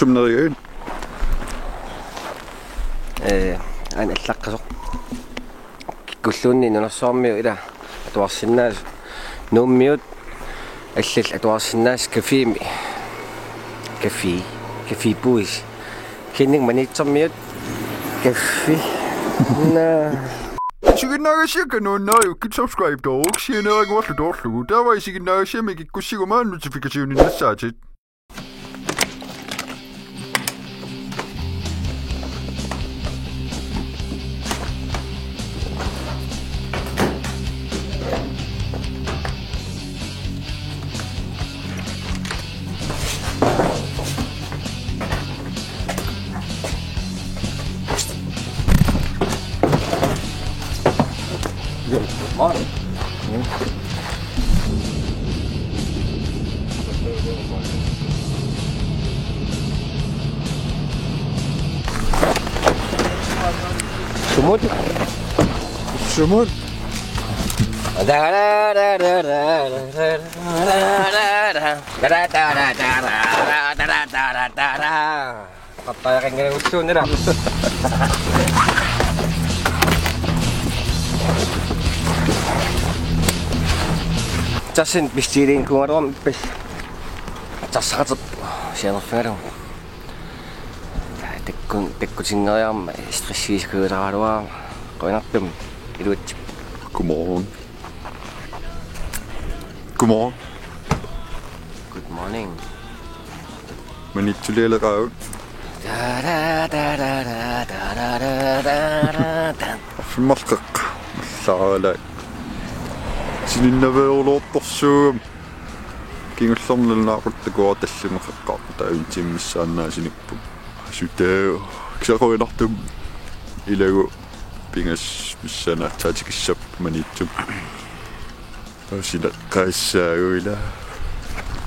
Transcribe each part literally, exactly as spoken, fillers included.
Sumneriin. Ee, aana allaqqasoq. Kikkulluunniit nunarsuarmiut ila atuarsinnaasut. Nuummiut allallu atuarsinnaasut cafémi. Café. Café Boys. Kisianni Maniitsormiut. Café. Naa. Isiginnaagassiakka nuannariuk, subscribe-toruk sianeeraguarlu toorlugu. Taava isiginnaagassiamik ikkussigu maani notification-innassaatit. Sumut. Sumut. Qattariaqanngilaq ulluunnera. Tassani bestiliinnikuugaluarama ippassaq. Tassaqaterpoq sianerfigalugu. Takkun-, takkutinngeriarama stressiisakuutaraluarama. Qujanartumik iluatsi. Godmorgen. Godmorgen. Good morning. Maniitsulialeqaagut. Arfineq-marluk qeqqa. Allaaralaat. Sininnaveerulortorsuugami. Kingullermi nalunaaqutaq takuara tallimat qeqqarput, taava en time missaannaasinipput. Asutaau. Kisianni qujanartumik ilagut pingasut missaanni aatsaat tikissapput Maniitsumi. Usilaqqaassaaguila.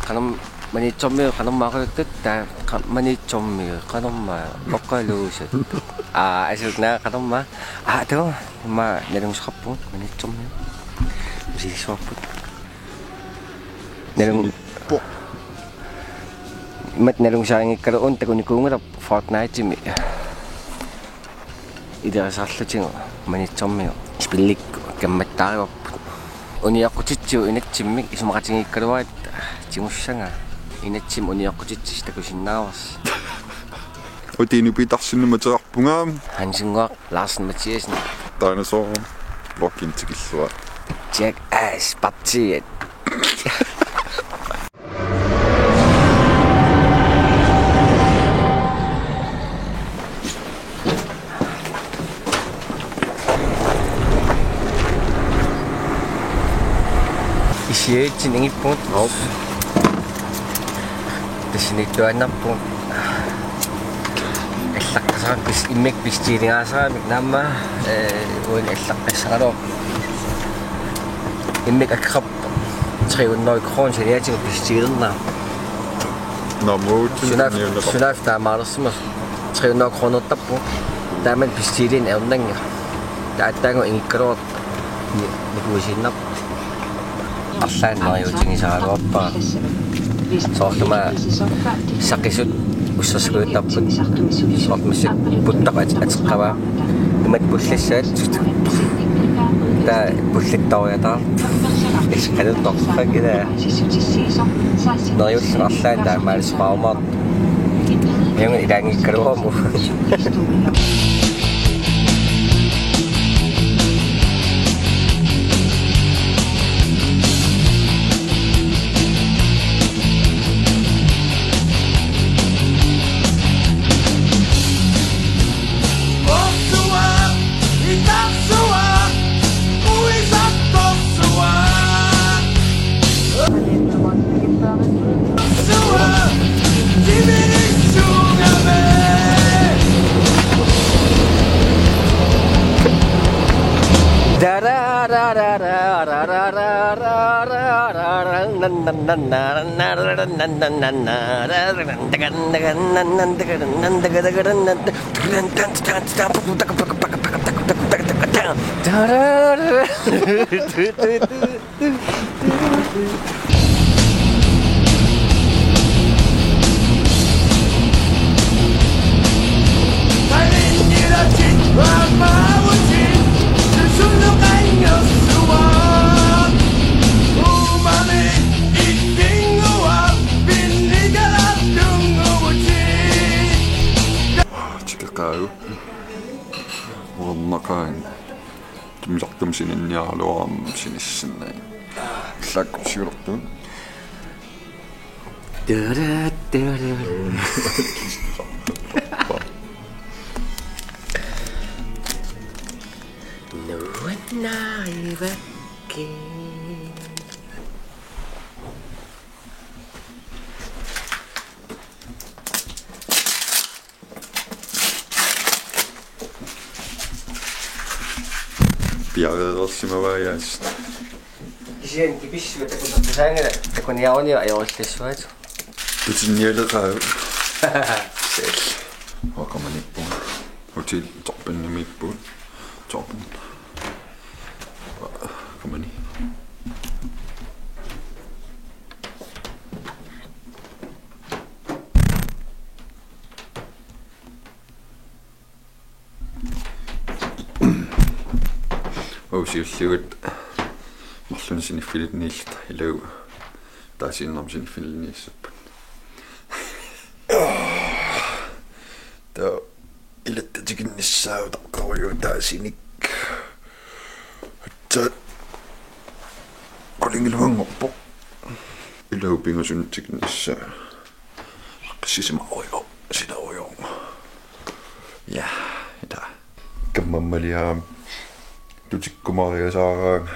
Qanorm-, Maniitsormiut qanormaa oqaluttut, taava qa-, Maniitsormiut qanormaa oqaluusut. Aa, asuut naa qanormaa. Aa, taava immaqa nalunngisaqarpugut Maniitsormiut. Usilissuarput. Nalung-, immaqa nalunngisaanngikkaluarlunga takunikuunngilarput Fortnite-imi. Ilerisarlutigu Maniitsormiut spillikku kammattaarivarput. Unioqqutitsivoq inatsimmik isumaqatigiikkaluaratta tigussagaa. Inatsimmik unioqqutitsisut takusinnaavarsi. Uti Nupitarsinni mateqarpunga. Hansinnguaq Larsen Mathiassen. Taanna soorlu vloggi tikilluarit. Jackass Partiet. Issiaatsin ingippugut. Aap. Tassaniittuaannarpugut. Allaqqasara pis-, immikkut pissutigigaassaramik naamma, ee, uani allaqqassaraluarpoq. Immikkut akeqarpoq tre hundrede kroner saniatigut pissutigilerneq. Naamma uagut sunaaf-, niunneqarpoq. Sunaaffa taamaalersimasoq tre hundrede kronertarpoq. Taamani pissutigilerneq ajornanngilaq. Taava aatsaannguaq ingikkaluartoq. Ni-, nikuisiinnarpoq. Arlaannik neriuutigisaraluarpara. Soorlu aamma saqisut ussersukuuttarput. Soorlu massakkut puttaq at-, ateqqavaa. Imatut pullassaat. Taava pullattooriataarpoq. Isqaluttorfakila. Neriulleq arlaannik taamaalisoqarumaartoq. Ajunngilaq ilaanngikkaluaramik. Uernaqaanga. Timmisartumik sininniaraluarama sinissinnaanngilaq. Allakkut siulertuut. Tara, tara. Nuannarivakkit. Piareersimavaa, Jens. Kisianni kipissua takusertusaanngilaq, takuniaruniuk ajorillassuat. Tutinnialeqaaq. Sel. Wakamanippunga. Hotel Toppen nimiippugut. Toppen. Kamani. Uusiulliugut marlunnik siniffilinniilluta, ilaa, taasiinnarmik siniffilinniassapput. Taava ilatta tikinnissaa utaqqarujuk taasinik. Aatsaat qulingiluanngorpoq. Ilaa, pingasunik tikinnissaa. Sisimarujuk, silarujuk. Ja, ilaa. Kammammaliaam tutikkumariasaaraanga.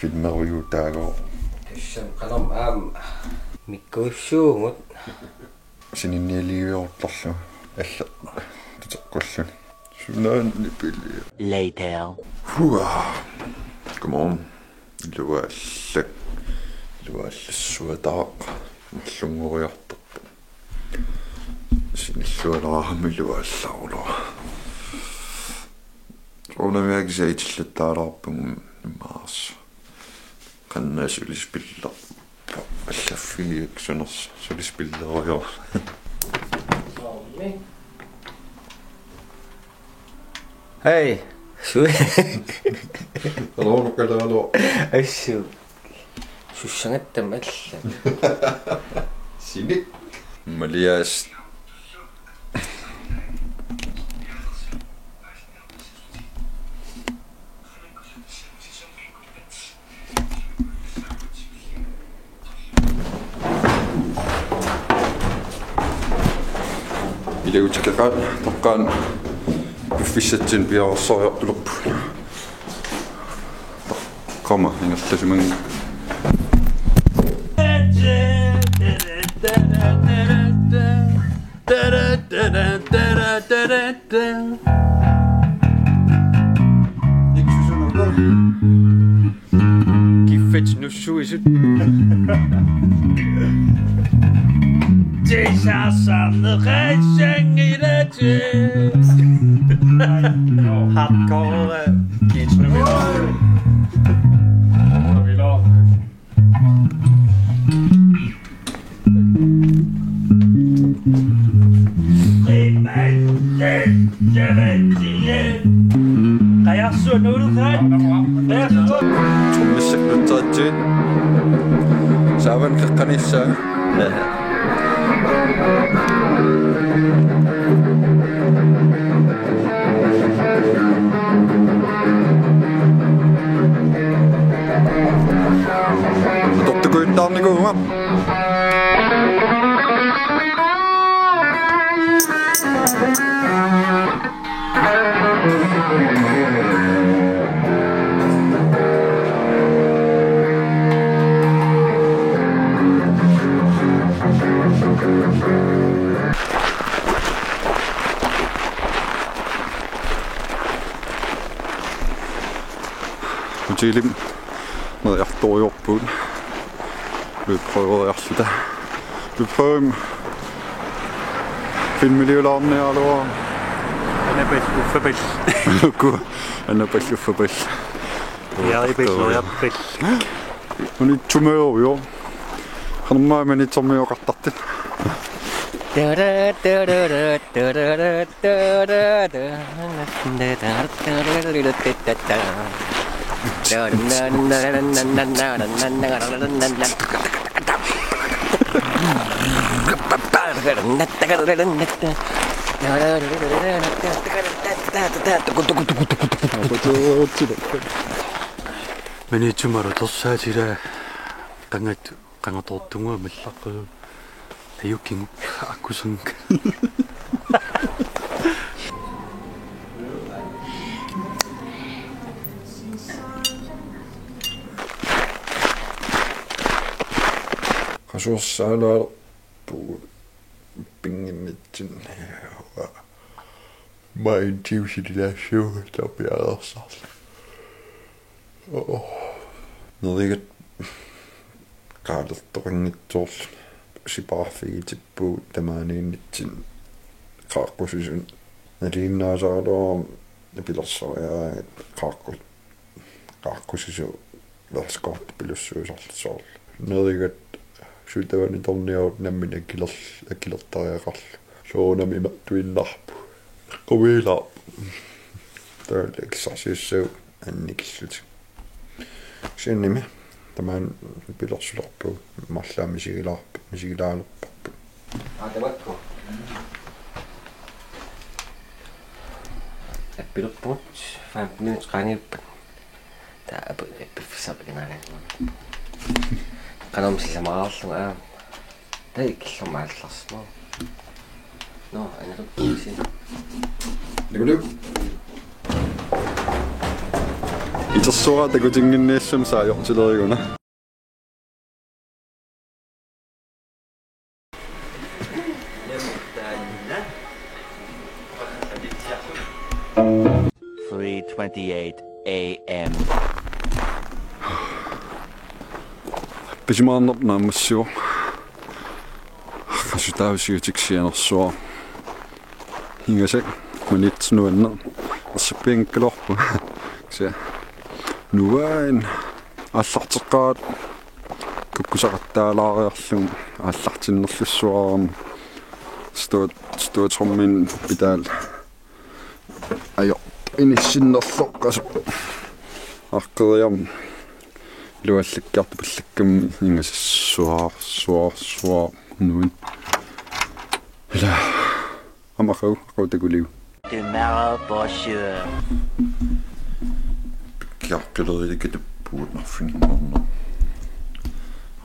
Filmerujuk taagooq. Tassami qanormi aamma mikkuussuugut. Sininnialiviortarlugu. Alla tuteqqulluni. Sunaanni pilia. Later. Hua. Come on. Iluaallak. Iluaallassuataaq. Marlunngoriartarpoq. Sinillualaarami iluaallarulua. Soorunami akisai itillattaalaarpunga maarsu. Qanoq sulispillerpoq. Allaffigiuk sunersoq sulispillerujoq. Hej. Su-, Aluu, nukalalu. Assu. Sussagatta malla. Sinik. Malias. Ilaa, utikkaat toqqaannaq piffissatsinnut piareersariartulerpugut. Qama ingerlasimanngikkuit. Kiffat nussuisut. Tisassaarneqassanngilaq. Hardcore. Qajarsuaq nuulleqaat. Trommissakkut taatsit. Saavan qeqqanissaa. Atortukujuttaarnikuuvunga. Hotelimi neriartorujoorpugut. Lydprøveriarluta. Lydprøvemi filmiliulaarniaraluarama. Annabelle Uffapalli. Uku. Annabelle Uffapalli. Jaripalli, Jaripalli. Unitsumajor, jo. Qanormaa minitsormioqartartut. Minitsumalu torsaatila qangat qangatortunga mallaqqulu. Tajukingu akkusank. Qasuersaalaarpugut pinnginnitsinni. Maanna tiusililaassuu tapiareersarlu. Oo. Nerigat qaalertoqanngitsoorluni. Sipaarfigitippugut tamaaniinnitsinni qaaqqusisut. Nalinginnaasaraluarami pilersoriaraangat qaaqqu-, qaaqqusisut verdenskort pilussuusarlu soorlu. Nerigat sutavani torniarut nammineq akiler-, akilertariaqarluni. Soorunami imattuinnarpoq. Eqqumiilaarpoq. Taavalu akissarsiassaagut annikillutik. Kisiannimi tamaani pilersulerpugut marluk misigilaarp-, misigilaalerparput. Aa, tamakku. Appilerpugut femten minut qaangiuppat. Taava apu-, appiffissaq pikinaanngillugu. Qanoq sisamaarlunga aamma. Taava ikillugu aallarsimavoq. Nå, anerup kisi. Takuliuk. Itersuara takutinnginniassama saajortileriguna. Three twenty-eight A M. Pisimaarnerput naammassivoq. Qasutaasiutik sianersuaq. Ingasak manit nuanna. Assappianngikkaluarpoq. Kisianni nuan aallarteqqaat kukkusaqattaalaariarlugu aallartinnerlussuararami. Stort, stortrommin pedal. Ajo, inissinnerloqqasoq. Aqqeriarmat iluallakkiartupallakkami ingasassuaq, suaq, suaq, nuin. Ila, aamma aqagu, aqagu takuliuk. Tomorrow for sure. Kiaqqilerilikatippugut arfininngorneq.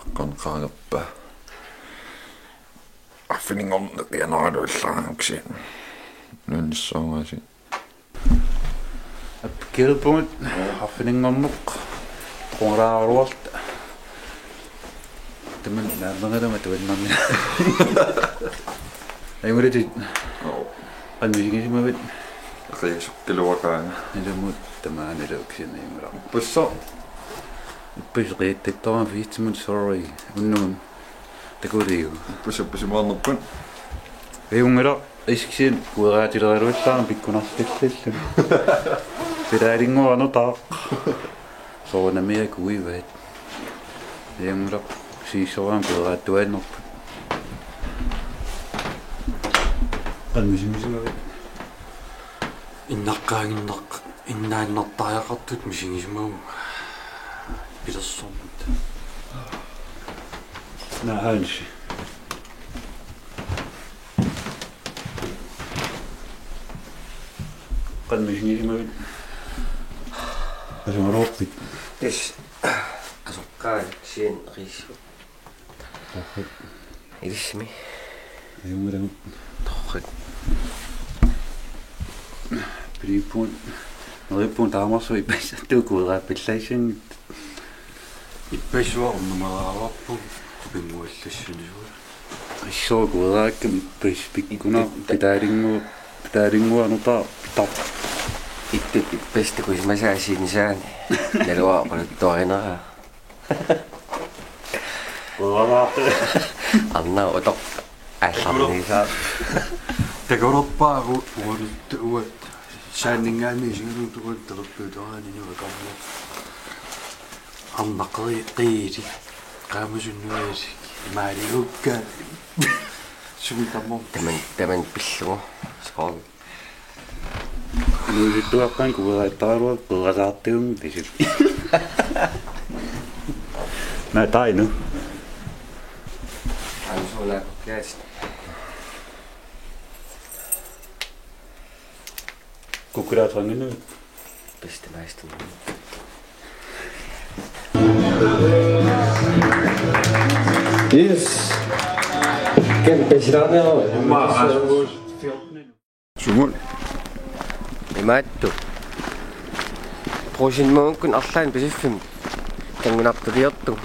Aqqaneqaangappa. Arfininngorneq qianaraluallaangaksi. Nuannissaangaasi. Appilerpugut arfininngorneq. Qungalaaruarta. Tamanna naammagalama tuannarni. Ajunngilaq. Oo. Qanoq misigisimavit? Qiisoqqiluaqaanga. Ilummut tamaanilu kisianni ajunngilaq. Passa. Passa qiittittoran fiitsimut, sorry. Unnuk. Takuliuk. Passa, passa maannerput. Ajunngilaq, iskisian kueraatileruallaarama pikkunarsitallallu. Pedalinnguaq anutaaq. Soorunami akuivaat. Ajunngilaq, siissoraam kueraattuaannarput. Qanoq misigisimavit? Innaqqaannaq-, innaannartariaqartut misigisimavunga. Pilersornut. Naa, Hansi. Qanoq misigisimavit? Qasumaroorpit? Tassa. Qasoqqaani sian qiissu. Torrak. Ilissimi. Ajunngilaq. Torrak. Piliippugut. Neriuppugut taamarsuaq ippassaq tuukuuraa pillaassanngit. Ippassuaq ornumaraarput pinnguallassunisugut. Issooq kueraakkami ippassaq pikkunaa. Ittut. Pedalinnguaq, pedalinnguaq anutaaq pitaq. Ittut ippassaq takusimasaat sinisaani. Naluara oqaluttuarineraa. Uanga. Arnaq utoq aallarniisaa. Takulerpaagu uanut uat saanninngaanniit isigalugu uat talerpiutaaraanni nuakammu. Arnaq qeri-, qiili. Qaamasunnuaasi. Maaliukka. Sumut tammum. Taman, taman pillugu. Skov. Nuusuttuaqqanik kueraattaraluarpara kuerasaartuunngilaq tasip. Naa tainu. Ansuunaakkukkiaat. Kukkulaatranginnu. Bedste meister. Yes. Kæmpe stjerne. Sumut. Imaattoq. Prosinmuukkun arlaannik pisiffimmi. Kanngunartuliortugut.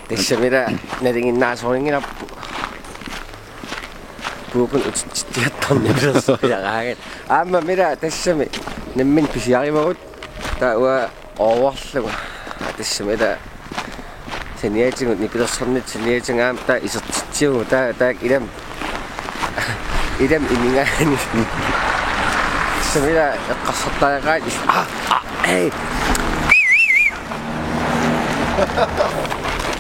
Tassami ila nalinginnaasorinngilarput. Puukun utitsittiartorniulersoq ilaqaangat. Aamma ila tassami nammineq pisiarivagut. Taava uanga oorlunga. Tassami ila saniatigut nipilersornit saniatigut aamma taava isertitsivugut taava taakku ilami. Ilami imigaanni. Tassami ila eqqarsartariaqaat is-, ah, ah, ei.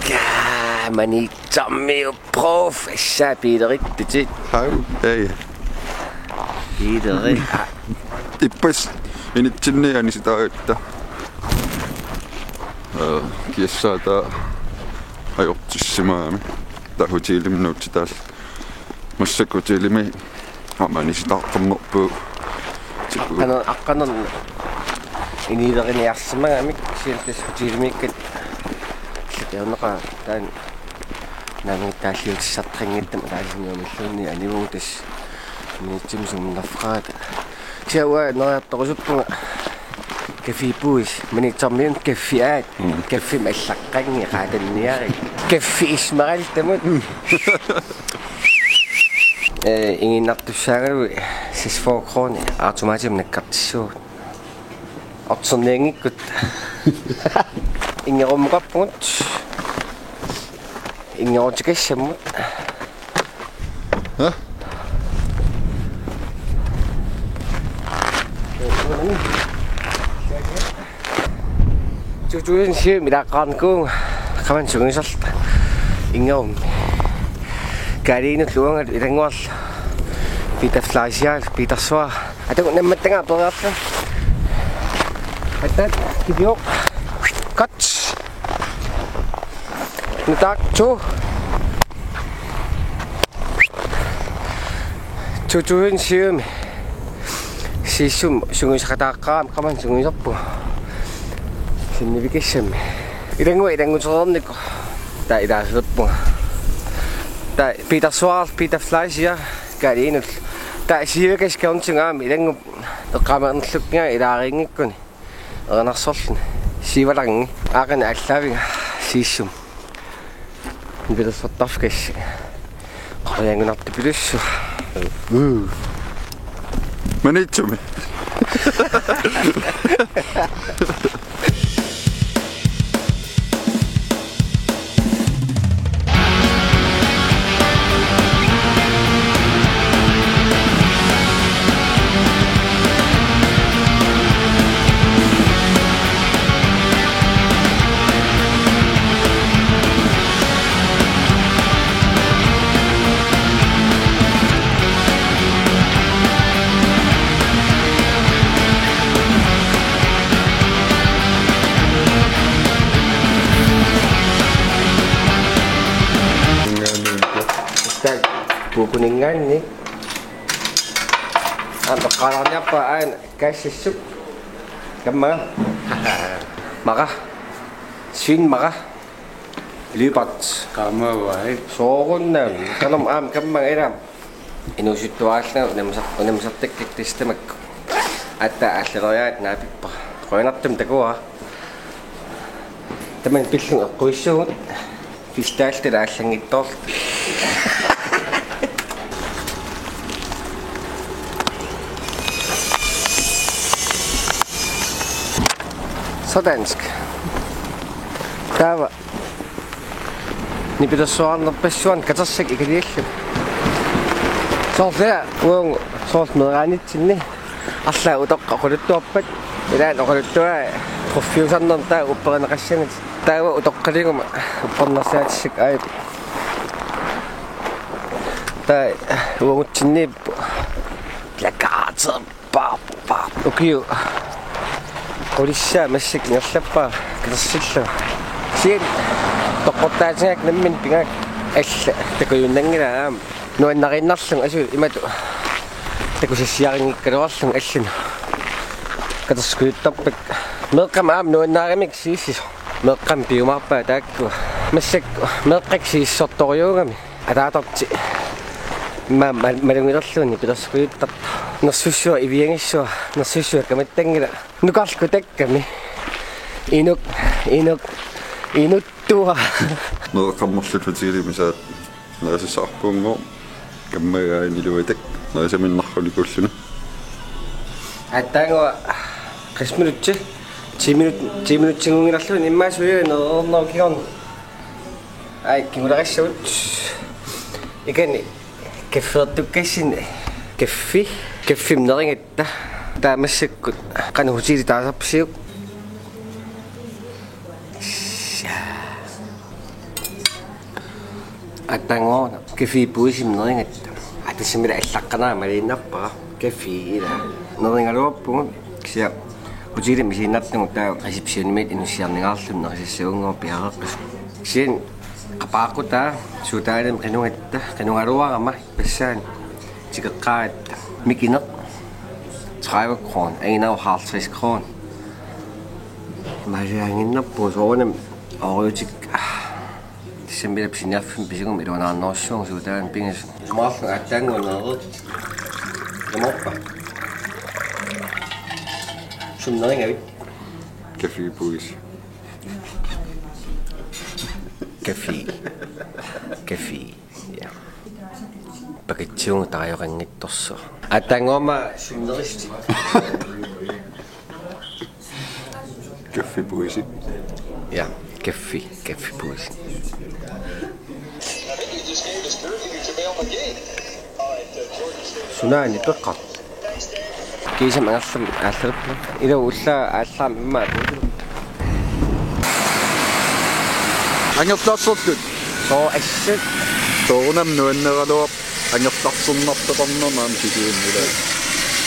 Kaa, mani Tommy Prof, issa biilerittutit. Hau, ei. Biileri. Ippassaq initsinni anisitaagitta. Eh, kiassaata ajortissimagami. Taava hotelimi nuutsitaal. Massakkut hotelimi aamma anisitaaqqammerpugut. Aqqaner-, aqqanerneq inileriniarsimagamik siulleq hotelimiikkat. Sikiorneqaaq taanna. Naamik taalliutissartaqanngitsumik ataasiinnarluunniit anivugut tassa Maniitsumi sungiunerfeqarata. Kisianni uanga neriartorusuppunga kaffipuis, Maniitsumi kaffi aat, mm, kaffimik allaqqanngilaq qaatanniarit. Kaffi Ismail tamut. Mm. Eh, igiinnartussaagaluit seksogfyrre kroner automatimik nakkartissuugut. Orternianngikkutta. Inngerummukarpugut. Inngerutikassammut. Hæ? Two thousand syv-mi ilaaqqaarnikuuvunga qamani sungiusarluta inngerummi. Kaaliinullu uangalu ilannguarlu. Peter Fleischer, Peter Suar. Atagu nammattagaa periarlugu. Attaat, kivioq. Cut. Nutaaq to. Two thousand syv-mi. Siissummi sungiusaqataaqqaarama qamani sungiusarpunga. Sinnivikassammi. Ilannguaq ilanngutereernikoq. Taava ilaaserpunga. Taava Peter Suar, Peter Fleischer, Kaaliinullu. Taava siivakasik kauntingaami ilanngup eqqaameernerlukkiga ilaariinngikkuni. Erinarsorluni. Siivalangi. Aaqqineq aallaaviga. Siissummi. Nipilersortarfik kassi. Qoriangunartupilussuaq. Maniitsumi. Puukuninngaanniit. Aamma eqqaalaarniarpara aana kassissuk. Kammanga. Mara. Svinmara. Løbert. Qaammaavai. Soorunami. Qanormi aamma kammanga ilaa. Inuusuttuaraalluta unammisar-, unammisartakkakkit tassa tamakku. Aatsaat aallaleriaratta naapippara. Qujanartumik takuara. Tamanna pillugu eqquissuugut. Fistaaltut allanngitsoorluta. Sådansk. Taava. Nipilersuarnerpassuarnik katersakkut ikiliallugu. Soorlu uagut soorlu meeraanitsinni. Arlaat utoqqat oqaluttuarpat. Ilaanni oqaluttuai profiusarnermut taava upperineqassanik. Taava utoqqaliguma uppernarsaatissakkut aap. Taava uagutsinniippoq. Plakater. Paap, paap. Ukiut. Qulissaa massakkut ingerlappara katersillugu. Kisianni toqqortaatigaakka nammineq pigaakka alla takujunnanngilaa aamma. Nuannariinnarlugu asuli imatut. Takusassiarinngikkaluarlunga allanut. Katersukkajuttarpakka. Meeqqamik aamma nuannaaramikku siussisoq. Meeqqamik piumaarpaat taakku. Massakkut meeqqakka siussissortorujuugami. Ataatartik. Immaqa mal-, malugilerluunniit pilersukkajuttartoq. Nersussuaq iviangissuaq. Nersussuaq kamattanngilaq. Nukarleq takkami. Inuk, inuk, inuttua. Meeqqammerluni hotelimi saat. Nerisassaqarpugut kammaga iniluatak nerisaminnarunikuulluni. Aatsaannguaq qisminutsi ti minut-, ti minutsinngunngilarluunniit immaqa suliga nereernerup kingorna. Ai, kingulerassavut. Ikani kaffeertukkassinni kaffi, kaffimik nerigatta. Taava massakkut qanoq hoteli taasarpisiuk? Aatsaannguaq kaffi puisimik nerigatta. Aa, tassami allaqqanera maliinnarpara. Kaffi ila. Nerigaluarpugut. Kisianni hotelimi isiinnartugut taava receptionimit inussiarningaarluni nerisassagutta piareeqqasoq. Kisianni qapaaqqutaa sodavandimik qinugatta, qinugaluarama passaani tikeqqaaratta. Mikineq tredive kroner, anginerup halvtreds kroner. Maliaannarpugut soorunami ooriutik. Tassami pisiniarfimmi pisuguma iluanaarnerussuugut sodavandit pingasut. Marluk aatsaannguaq nereertut. Imaappa? Sumi nerigavit? Kaffi puisi. Kaffi. Kaffi. Ja. Pakitsiugut taajoqanngittorsuaq. Aatsaannguaq aamma sumi nerisutit? Kaffi puisi. Ja, kaffi, kaffi puisi. Sunaani peqqa. Kiisami angerlamut aallarput. Ila ullaaq aallaramik immaqa. Angerlarsortut. Soo assut. Soorunami nuanneraluarpoq angerlarsornartoqarnermik aamma kisianni ila.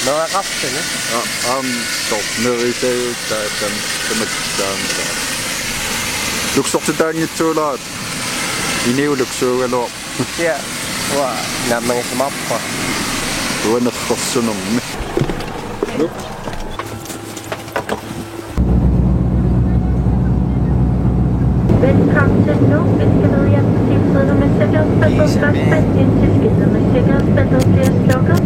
Meeraqarluni. Aa, aamma soorlu nerisagutta taasam tamaksaamila. Luksortitaanngitsuulaat. Iniuluk suugaluarpoq. Ja, uanga naammagissimaarpunga. Uanerrorsunermi. Velkommen til Nuuk. Vi skal nu hjem til siden med sikkerhedsbæltet fastspændt, indtil skiltet med sikkerhedsbæltet bliver slukket.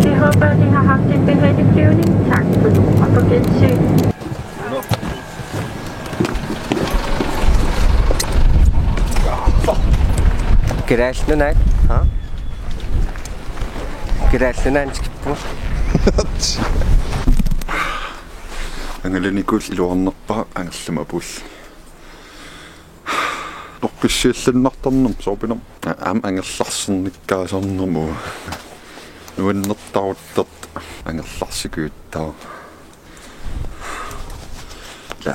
Vi håber, at I har haft en behagelig flyvning. Tak for nu, og på gensyn. Kalaallit Nunaat, ha? Kalaallit Nunaanni tikippugut. Angalanikuullugu iluarnerpara angerlamut apuulluni. Noqqissiallannartarnermut soorpinermut. Aamma angerlarsornikkaasarnermut. Nuannertaruttartoq angerlarsikujuttarpoq. Ila.